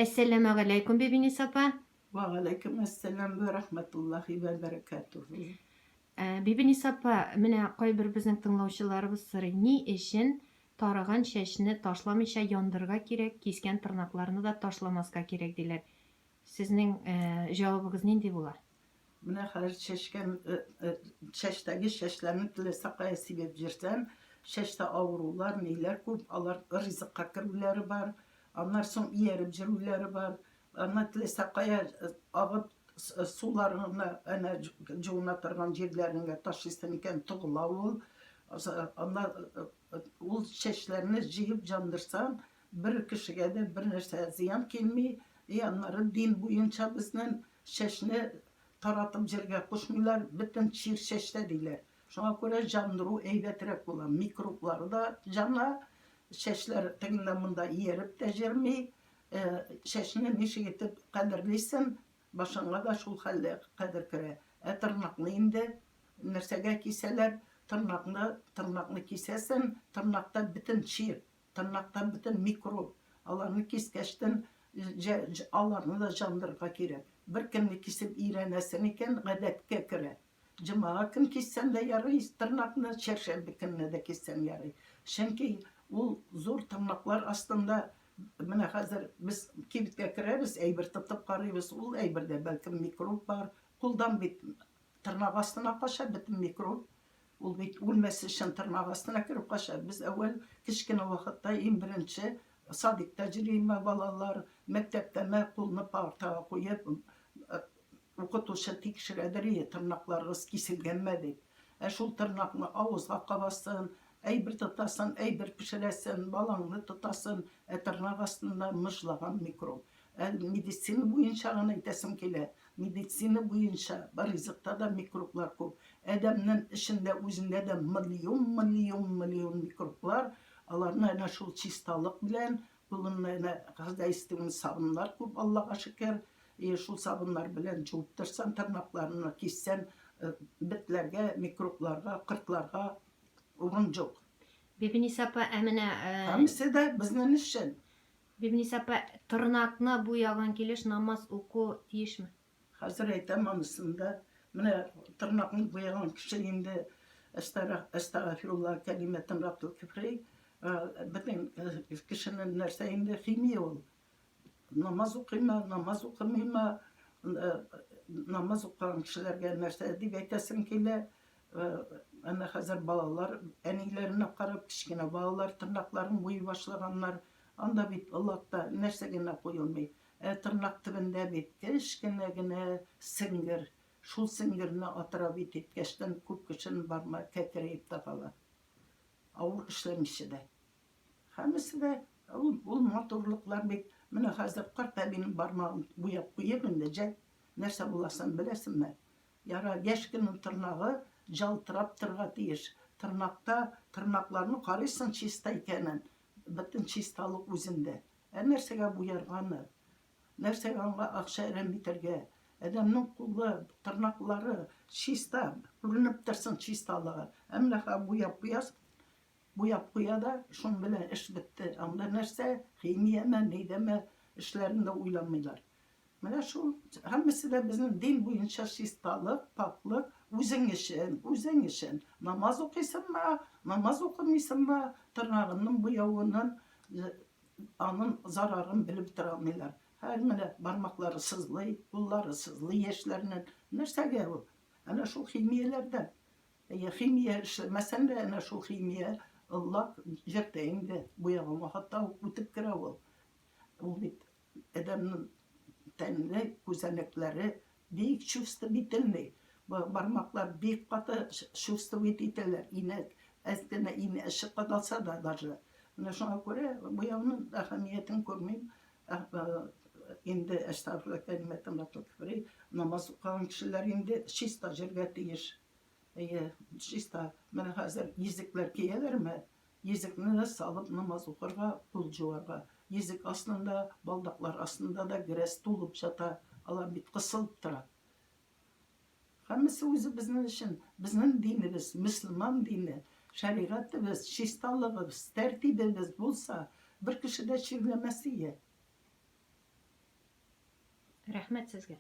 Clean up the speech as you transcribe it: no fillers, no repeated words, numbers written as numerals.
Әссәләмәгаләйкүм, Бибиниса апа. Вәгаләйкүм әссәлам вә рахматуллахи вә бәрәкәтүһү. Бибиниса апа, менә кайбер безнең тыңлаучыларыбыз сорый, ни өчен тараган чәчне ташламыйча яндырырга кирәк, кискән тырнакларны да ташламаска кирәк, диләр. Сезнең җавабыгыз нинди була? Менә хәзер чәчкән чәчтәге чәчләрне теләсә кая сибеп җөрсән, чәчтә авырулар, ниләр күп, алар ризыкка керүләре бар, аннан соң ияреп җөрүләре бар. Аннан теләсә кая агып суларыңны әнә җуына торган җирләреңә ташлыйсың икән, тыгыла ул. Аннан ул чәчләрне җыеп җандырсаң, бер кешегә дә бер нәрсә зыян килми. И аннары дин буенча безнең Чәчне таратып җиргә кушмыйлар, бөтен чир чәчтә диләр. Шуңа күрә җандыру әйбәтрәк була. Микроблары да җана, чәчләр тегендә монда ияреп тә җөрми. Чәчне ничек итеп кадерлисен, башыңа да шул хәлле кадер керә. Ә тырнакны инде нәрсәгә кисәләр? Тырнакны, тырнакны кисәсен, тырнакта бөтен чир. Тырнакта бөтен микроб. Аларны кискәчтен аларны да җандырырга кирәк. Бер көнне кисеп өйрәнәсең икән, гадәткә керә. Җомага көн киссәң дә ярый тырнакны, чәршәмбе көнне дә киссәң ярый. Чөнки ул зур тырнаклар астында менә хәзер без кибеткә керәбез, әйбер тотып карыйбыз, ул әйбердә бәлкем микроб бар. Кулдан бит тырнак астына кача бөтен микроб. Ул бит үлмәс өчен тырнак астына кереп кача. Без әүвәл кечкенә вакытта иң беренче садикта йөриме балалар, мәктәптәме кулны партага куеп, укытучы тикшерәдер ие, тырнакларыгыз киселгәнме дип. Ә шул тырнакны авызга кабасын, әйбер тотасын, әйбер пешерәсен, балаңны тотасын, ә тырнак астында мыжлаган микроб. Ә медицина буенча гына әйтәсем килә. Медицина буенча ризыкта да микроблар күп. Адәмнең эчендә үзендә дә миллион, миллион, миллион микроблар. Аларны әнә шул чисталык белән, кулында әнә хозяйственный сабыннар күп, Аллага шөкер. И шул сабыннар белән жуып торсаң, тырнакларны киссәң, бетләргә, микробларга, кортларга урын юк. Бибиниса апа, ә менә Һәммәсе дә безнең өчен. Бибиниса апа, тырнакны буяган килеш намаз уку тиешме? Хәзер әйтәм анысын да. Менә тырнакны буяган кеше инде әстәгафирулла кәлимәтен рабдул кефри, бөтен кешенең нәрсә инде химия ул. Намаз укыймы, намаз укымыймы, намаз укыган кешеләргә нәрсә дип әйтәсем килә. Әнә хәзер балалар әниләренә карап, кечкенә балалар тырнакларын буйый башлаганнар. Анда бит лакта нәрсә генә куелмый. Ә тырнак төбендә бит кечкенә генә сеңгер. Шул сеңгерне отравить иткәчтен күп кешенең бармагы кәкрәеп тә кала. Авыр эшләмичә дә. Һәммәсе дә ул, ул матурлыклар бит. Менә хәзер карт әбинең бармагын буяп куеп инде, җә, нәрсә буласын беләсеңме? Ярар, яшь көннең тырнагы җалтырап торырга тиеш. Тырнакта, тырнакларны карыйсың чиста икәнен, бөтен чисталык үзендә. Ә нәрсәгә буярга аны? Нәрсәгә аңа акча әрәм итәргә? Адәмнең кулы, тырнаклары чиста, күренеп торсын чисталыгы. Ә менә хәзер буяп куясың, буяп куя да, шуның белән эш бетте. Анда нәрсә, химияме, нидәме, эшләрен дә уйламыйлар. Менә шул, һәммәсе дә безнең дин буенча чисталык, пакьлык, үзең өчен, үзең өчен. Намаз укыйсыңмы, намаз укымыйсыңмы, тырнагыңның буявының аның зарарын белеп тора алмыйлар. Һәр менә бармаклары сызлый, куллары сызлый яшьләрнең. Нәрсәгә ул? Әнә шул химияләрдән. Әйе, химия эшләмәсәң дә, әнә шул химия лак җирдә инде буяган вакытта ук үтеп керә ул. Ул бит Адәмнең тәнле күзәнәкләре бик чувствительный. Бармаклар бик каты чувствовать итәләр. Инә, әз генә инә эче кадалса да даже. Менә шуңа күрә буяуның әһәмиятен күрмим. Инде әстәгъфирулла кәлимәтен ратул-кифри, намаз укыган кешеләр инде чиста җиргә тиеш. Әйе, чиста. Менә хәзер йөзекләр кияләрме? Йөзекне дә салып намаз укырга, кул җуарга. Йөзек астында, балдаклар астында да грязь тулып җата, алар бит кысылып тора. Һәммәсе үзебезнең өчен, безнең динебез, мөселман дине, шәригатебез, чисталыгыбыз, тәртибебез булса, бер кеше дә чирләмәс ие. Рәхмәт сезгә.